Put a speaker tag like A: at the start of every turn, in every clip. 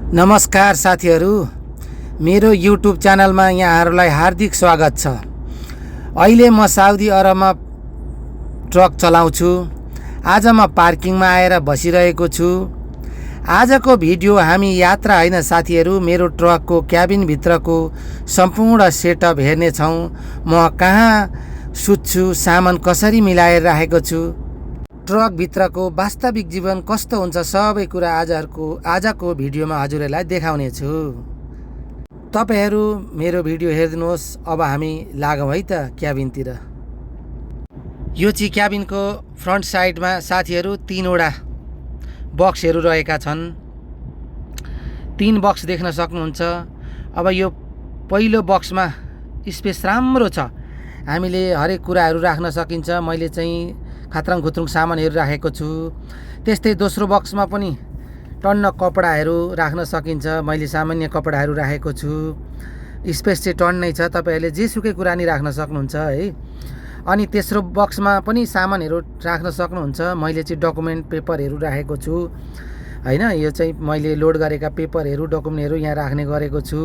A: नमस्कार साथीहरू, मेरो युट्युब च्यानलमा यहाँहरूलाई हार्दिक स्वागत छ। अहिले म साउदी अरबमा ट्रक चलाउँछु। आज म पार्किङमा आएर बसिरहेको छु। आजको भिडियो हामी यात्रा होइन साथीहरू, मेरो ट्रकको क्याबिनभित्रको सम्पूर्ण सेटअप हेर्नेछौँ। म कहाँ सुत्छु, सामान कसरी मिलाएर राखेको छु, ट्रकभित्रको वास्तविक जीवन कस्तो हुन्छ, सबै कुरा आजको भिडियोमा हजुरहरूलाई देखाउने छु। तपाईहरू मेरो भिडियो हेरिदिनुहोस्। अब हामी लागौँ है त क्याबिनतिर। यो चाहिँ क्याबिनको फ्रन्ट साइडमा साथीहरू 3वटा बक्सहरू रहेका छन्। 3 बक्स देख्न सक्नुहुन्छ। अब यो पहिलो बक्समा स्पेस राम्रो छ, हामीले हरेक कुराहरू राख्न सकिन्छ। मैले चाहिँ खात्रङ खुत्रुङ सामानहरू राखेको छु। त्यस्तै दोस्रो बक्समा पनि टन्न कपडाहरू राख्न सकिन्छ। मैले सामान्य कपडाहरू राखेको छु। स्पेस चाहिँ टन्नै छ, तपाईहरूले जेसुकै कुरा नि राख्न सक्नुहुन्छ है। अनि तेस्रो बक्समा पनि सामानहरू राख्न सक्नुहुन्छ। मैले चाहिँ डकुमेन्ट पेपरहरू राखेको छु हैन। यो चाहिँ मैले लोड गरेका पेपरहरू डकुमेन्टहरू यहाँ राख्ने गरेको छु।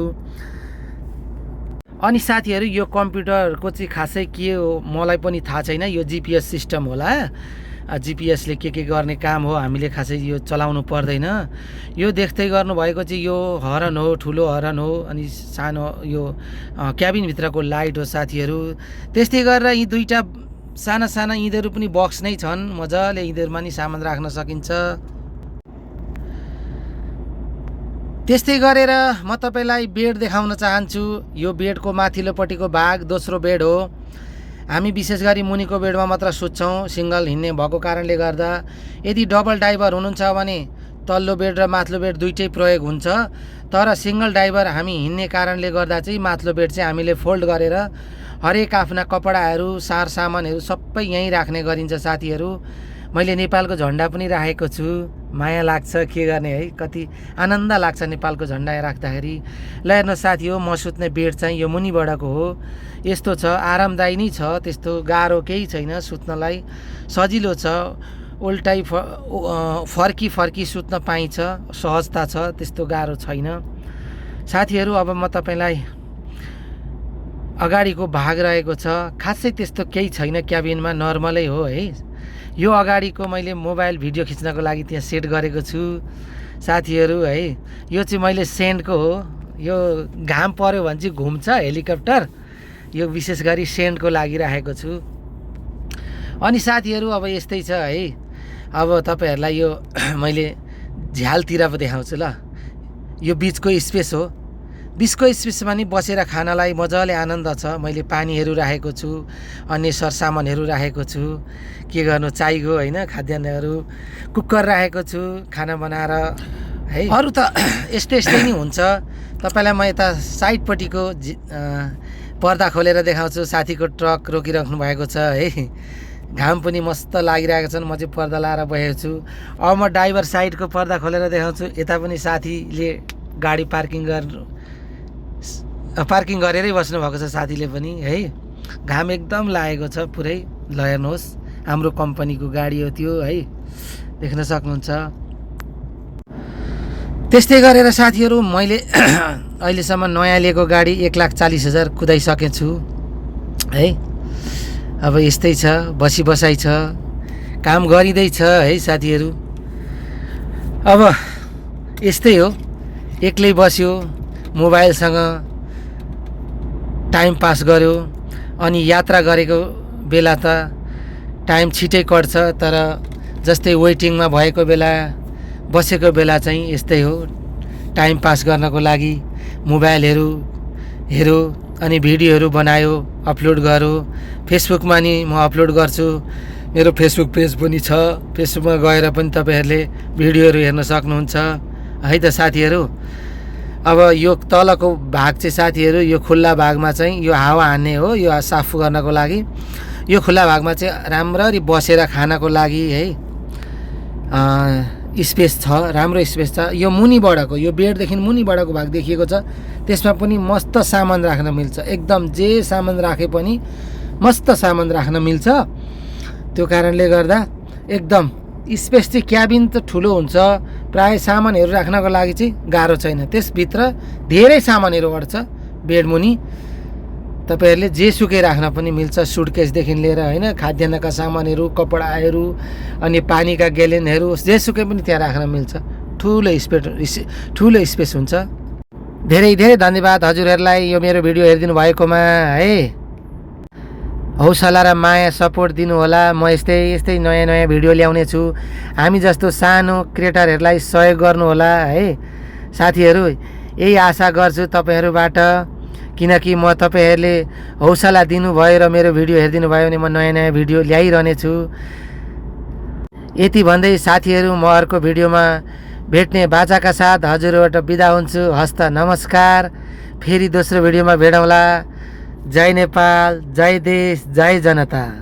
A: अनि साथीहरू यो कम्प्युटरको चाहिँ खासै के हो मलाई पनि थाहा छैन। यो जिपिएस सिस्टम होला। जिपिएसले के गर्ने काम हो, हामीले खासै यो चलाउनु पर्दैन। यो देख्दै गर्नुभएको चाहिँ यो हरन हो, ठुलो हरन हो। अनि सानो यो क्याबिनभित्रको लाइट हो साथीहरू। त्यस्तै गरेर यी दुईवटा साना साना यिनीहरू पनि बक्स नै छन्। मजाले यिनीहरूमा नि सामान राख्न सकिन्छ। त्यस्तै गरेर म तपाईलाई बेड देखाउन चाहन्छु। यो बेडको माथिल्लोपट्टिको भाग दोस्रो बेड हो। हामी विशेष गरी मुनिको बेडमा मात्र सुत्छौँ, सिङ्गल हिँड्ने भएको कारणले गर्दा। यदि डबल डाइभर हुनुहुन्छ भने तल्लो बेड र माथिल्लो बेड दुइटै प्रयोग हुन्छ। तर सिङ्गल डाइभर हामी हिँड्ने कारणले गर्दा चाहिँ माथिल्लो बेड चाहिँ हामीले फोल्ड गरेर हरेक आफ्ना कपडाहरू सामानहरू सबै यहीँ राख्ने गरिन्छ साथीहरू। मैले नेपालको झन्डा पनि राखेको छु। माया लाग्छ, के गर्ने है, कति आनन्द लाग्छ नेपालको झन्डा राख्दाखेरि। ल हेर्नु साथी हो, म सुत्ने बेड चाहिँ यो मुनिबाटको हो। यस्तो छ, आरामदायी नै छ, त्यस्तो गाह्रो केही छैन, सुत्नलाई सजिलो छ। उल्टाइ फर्की सुत्न पाइन्छ, सहजता छ, त्यस्तो गाह्रो छैन साथीहरू। अब म तपाईलाई अगाडिको भाग रहेको छ, खासै त्यस्तो केही छैन क्याबिनमा, नर्मलै हो है। यो अगाडिको मैले मोबाइल भिडियो खिच्नको लागि त्यहाँ सेट गरेको छु साथीहरू है। यो चाहिँ मैले सेन्टको हो। यो घाम पर्यो भने चाहिँ घुम्छ हेलिकप्टर, यो विशेष गरी सेन्टको लागि राखेको छु। अनि साथीहरू अब यस्तै छ है। अब तपाईहरूलाई यो मैले झ्यालतिर पो देखाउँछु ल। यो बिचको स्पेस हो। बिचको स्पेसमा नि बसेर खानालाई मजाले आनन्द छ। मैले पानीहरू राखेको छु, अन्य सरसामानहरू राखेको छु। के गर्नु, चाहिएको होइन, खाद्यान्नहरू, कुकर राखेको छु खाना बनाएर है। अरू त यस्तै नै हुन्छ। तपाईँलाई म यता साइडपट्टिको पर्दा खोलेर देखाउँछु। साथीको ट्रक रोकिराख्नु भएको छ है। घाम पनि मस्त लागिरहेको छ। म चाहिँ पर्दा लाएर बसेको छु। अब म ड्राइभर साइडको पर्दा खोलेर देखाउँछु। यता पनि साथीले गाडी पार्किङ गरेरै बस्नु भएको छ साथीले पनि है। घाम एकदम लागेको छ पुरै। ल हेर्नुहोस्, हाम्रो कम्पनीको गाडी हो त्यो है, देख्न सक्नुहुन्छ। त्यस्तै गरेर साथीहरू मैले अहिलेसम्म नयाँ लिएको गाडी 1,40,000 कुदाइसकेको छु है। अब यस्तै छ, बसाइ छ, काम गरिँदैछ है साथीहरू। अब यस्तै हो, एक्लै बस्यो, मोबाइलसँग टाइम पास गर्यो। अनि यात्रा गरेको बेला त टाइम छिटै कट्छ, तर जस्तै वेटिङमा भएको बेला, बसेको बेला चाहिँ यस्तै हो। टाइम पास गर्नको लागि मोबाइलहरू हेऱ्यो, अनि भिडियोहरू बनायो, अपलोड गर्यो। फेसबुकमा नि म अपलोड गर्छु। मेरो फेसबुक पेज पनि छ। फेसबुकमा गएर पनि तपाईँहरूले भिडियोहरू हेर्न सक्नुहुन्छ है त साथीहरू। अब यो तलको भाग चाहिँ साथीहरू, यो खुल्ला भागमा चाहिँ यो हावा हान्ने हो, यो साफ गर्नको लागि। यो खुल्ला भागमा चाहिँ राम्ररी बसेर खानको लागि है स्पेस छ, राम्रो स्पेस छ। यो मुनिबाटको, यो बेडदेखि मुनिबाटको भाग देखिएको छ, त्यसमा पनि मस्त सामान राख्न मिल्छ। एकदम जे सामान राखे पनि मस्त सामान राख्न मिल्छ। त्यो कारणले गर्दा एकदम स्पेस चाहिँ क्याबिन त ठुलो हुन्छ, प्राय सामानहरू राख्नको लागि चाहिँ गाह्रो छैन। त्यसभित्र धेरै सामानहरू अट्छ बेडमुनि। तपाईँहरूले जेसुकै राख्न पनि मिल्छ, सुटकेसदेखि लिएर होइन, खाद्यान्नका सामानहरू, कपडाहरू, अनि पानीका ग्यालेनहरू, जेसुकै पनि त्यहाँ राख्न मिल्छ। ठुलो स्पेस हुन्छ। धेरै धेरै धन्यवाद हजुरहरूलाई यो मेरो भिडियो हेरिदिनु भएकोमा है। हौसला र माया सपोर्ट दिनुहोला। म यस्तै नयाँ नयाँ भिडियो ल्याउने छु। हामी जस्तो सानो क्रिएटरहरूलाई सहयोग गर्नुहोला है साथीहरू, यही आशा गर्छु तपाईँहरूबाट। किनकि म तपाईँहरूले हौसला दिनुभयो र मेरो भिडियो हेरिदिनु भयो भने म नयाँ नयाँ भिडियो ल्याइरहने छु। यति भन्दै साथीहरू, म अर्को भिडियोमा भेट्ने बाचाका साथ हजुरबाट बिदा हुन्छु। हस्त नमस्कार। फेरि दोस्रो भिडियोमा भेटौँला। जय नेपाल, जय देश, जय जनता।